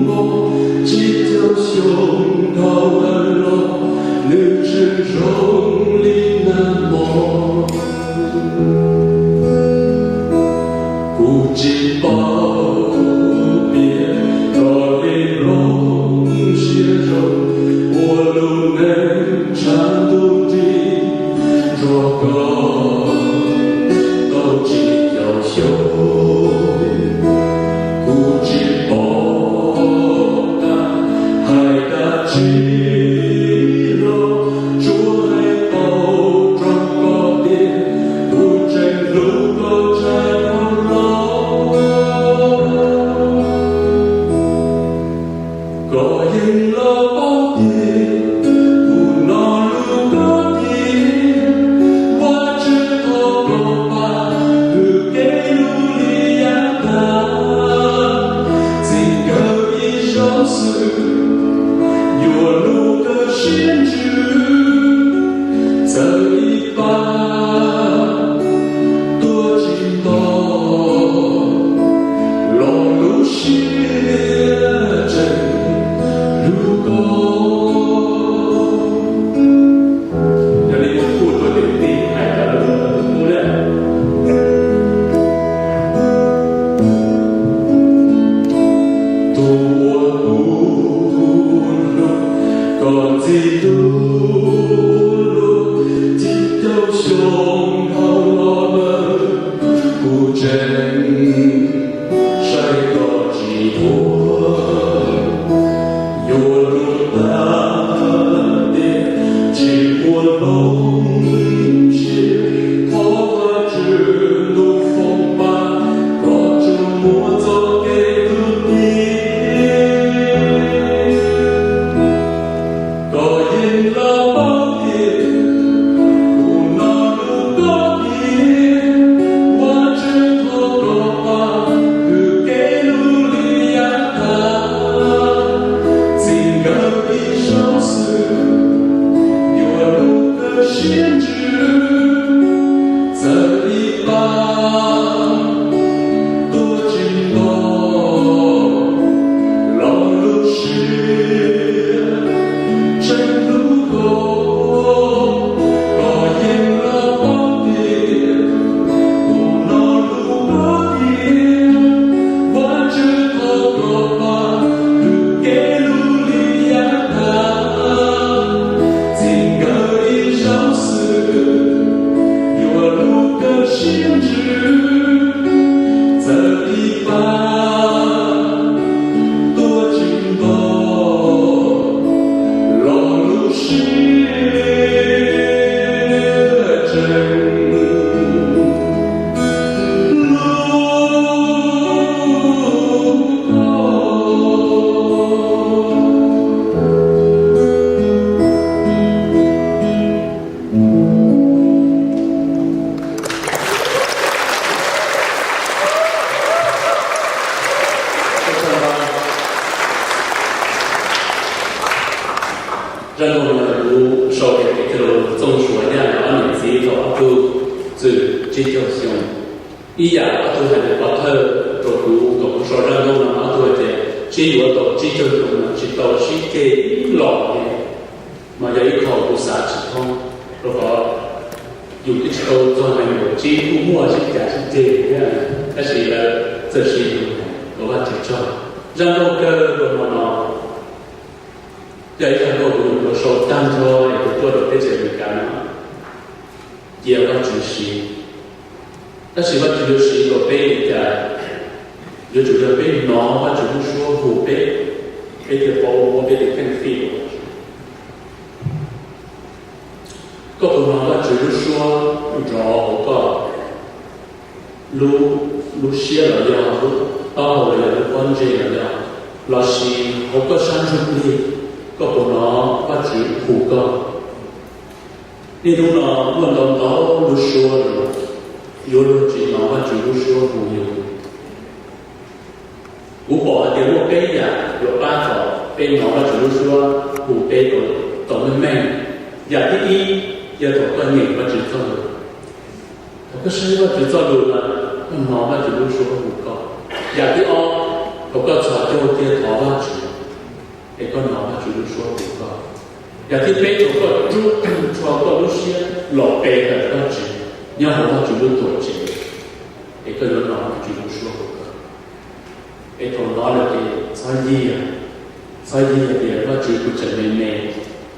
npo, tsib caug xyoo dhau lawm los nws tseem zoo li nag hmo. Kuv tsis paub tias koj li nplooj siab zoo ua lub neej tshav ntuj nrig nrog koj tau tsib caug xyoo. Kuv tsis pom qab hais dab tsi los tsuas hais tau rau koj tias kuv tseem hlub koj tshaj thaum laus. Koj yeej los paub tias kuv hnov lus koj tias Vajtswv thov koj pab kwv kev lub lim yav tag, txij nkawm ib zaug xwb yuav hlub koj siab ntsws, txawm ib pab tuaj tsis nto los lub siab tseem hlub koj. Yog li kuv kuj tuav tus tij hais rau lawv tus tub na, tus uas kuv hlub, koj ntxim hlub, tsib caug xyoo dhau los lawm kuv tseem saib koj tsis tuag. Yuav luag tag tias tsis muaj hloov siab, thov Vajtswv ntuj foom pab koj tsuas muaj txoj kev tuag tiag. Koj yeej los paub tias kuv hnov lus koj tias Vajtswv thov koj pab kwv kev lub lim yav tag, txij nkawm ib zaug xwb yuav hlub koj siab ntsws, txawm ib pab tuaj tsis nto los lub siab tseem hlub koj. Koj yeej los paub tias kuv hnov lus koj tias Vajtswv thov koj pab kwv kev lub lim yav tag, txij nkawm ib zaug xwb yuav hlub koj siab ntsws, txawm ib pab tuaj tsis nto los lub siab tseem hlub koj. Zaj nkauj no kuv sau tias kev cog lus txooj suav yaj los ob niam txiv thaum ob tug txwm tsib caug xyoo. Ib yam ob tug hais tias pov thawj rau kuv kom kuv sau zaj nkauj no, ob tug hais tias sib yuav tau tsib caug xyoo no tsis tau sib ceg ib los li, mas yog ib qho kuv xav tsis thoob, rau qhov yus twb tsis tau txog nees nkaum tsib kuj muaj sib cav sib ceg thiab, tab sis lawv txawm sib yuav, ua Vajtswv tsaug. Zaj nkauj kawg rau hmo no yog ib zaj nkauj kuv yuav sau tag nrho es kuv tuaj rau teb chaws Amelikas no, cia Vajtswv siv. Tab sis Vajtswv yuav siv rau peb li cas? Yuav tsum yog peb hnov Vajtswv lub suab hu peb, peb thiaj paub muab peb tus kheej fij rau Vajtswv. Koj puas hnov Vajtswv lub suab nrov hauv koj lub, lub siab los yog lub taub hau los yog lub pob ntseg los yog, los sis hauv koj sab ntsuj plig, koj puas hnov Vajtswv hu koj? Niaj hnub no muaj ntau ntau lub suab li, yuav luag tsis hnov Vajtswv lub suab hu yus. Kuv pom hais tias muaj peb yam yuav pab kom peb hnov Vajtswv lub suab hu peb rau Tau meej meej, yam thib ib, yog thaum koj nyeem Vajtswv txoj lus, thaum koj saib Vajtswv txoj lus lawm, koj hnov Vajtswv lub suab hu koj. Yam thib ob, thaum koj txhos caug kiag thov Vajtswv, es koj hnov Vajtswv lub suab hu koj. Yam thib peb, thaum koj rub qeeg rho koj lub siab los pe ntawm Vajtswv, nyob hauv Vajtswv lub tuam tsev, es koj yuav hnov Vajtswv lub suab hu koj. Es thaum no lawm ces txhob yig, txhob yig tias Vajtswv kuv tseem me me,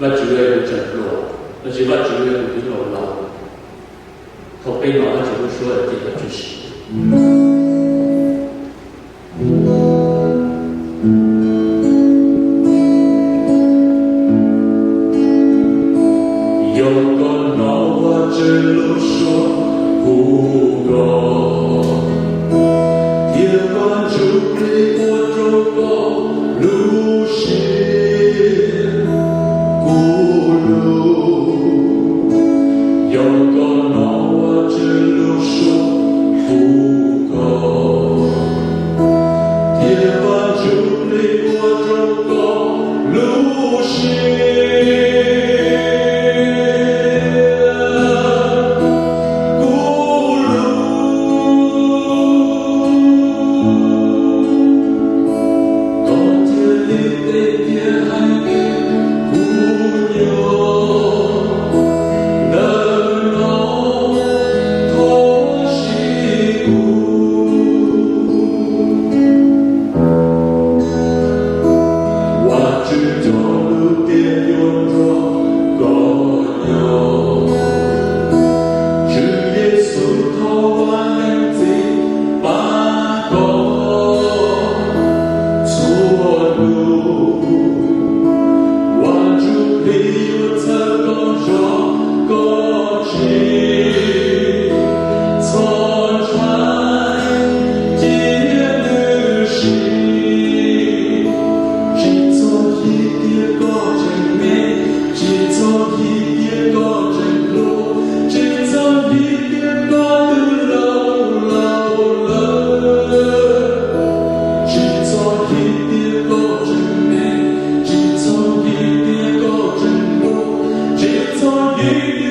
Vajtswv kuv tseem hluas, los sis Vajtswv kuv twb laus laus. Thaum peb hnov Vajtswv lub suab ces Vajtswv siv. Yog koj hnov Vajtswv lub suab hu koj, thiab Vajtswv plig ua rau koj lub siab kub lug. Yog koj hnov Vajtswv lub suab hu koj, thiab Vajtswv plig ua rau koj lub siab kub lug, koj cia li teb tias, Hais tias kuv nyuam ntawm no, thov siv kuv. Vajtswv cov lus tias yuav nrog koj nyob. Tswv Yexus thov Vaj Leej Txiv pab koj txhua hnub. Vajtswv plig yuav txhawb koj zov koj tsis txhob ntshai, cia nws siv. Tsis txhob yig tias koj tseem me, tsis txhob yig tias koj tseem hluas, tsis txhob yig tias koj twb laus laus lawm. Tsis txhob yig tias koj tseem me, tsis txhob yig tias koj tseem hluas, tsis txhob yig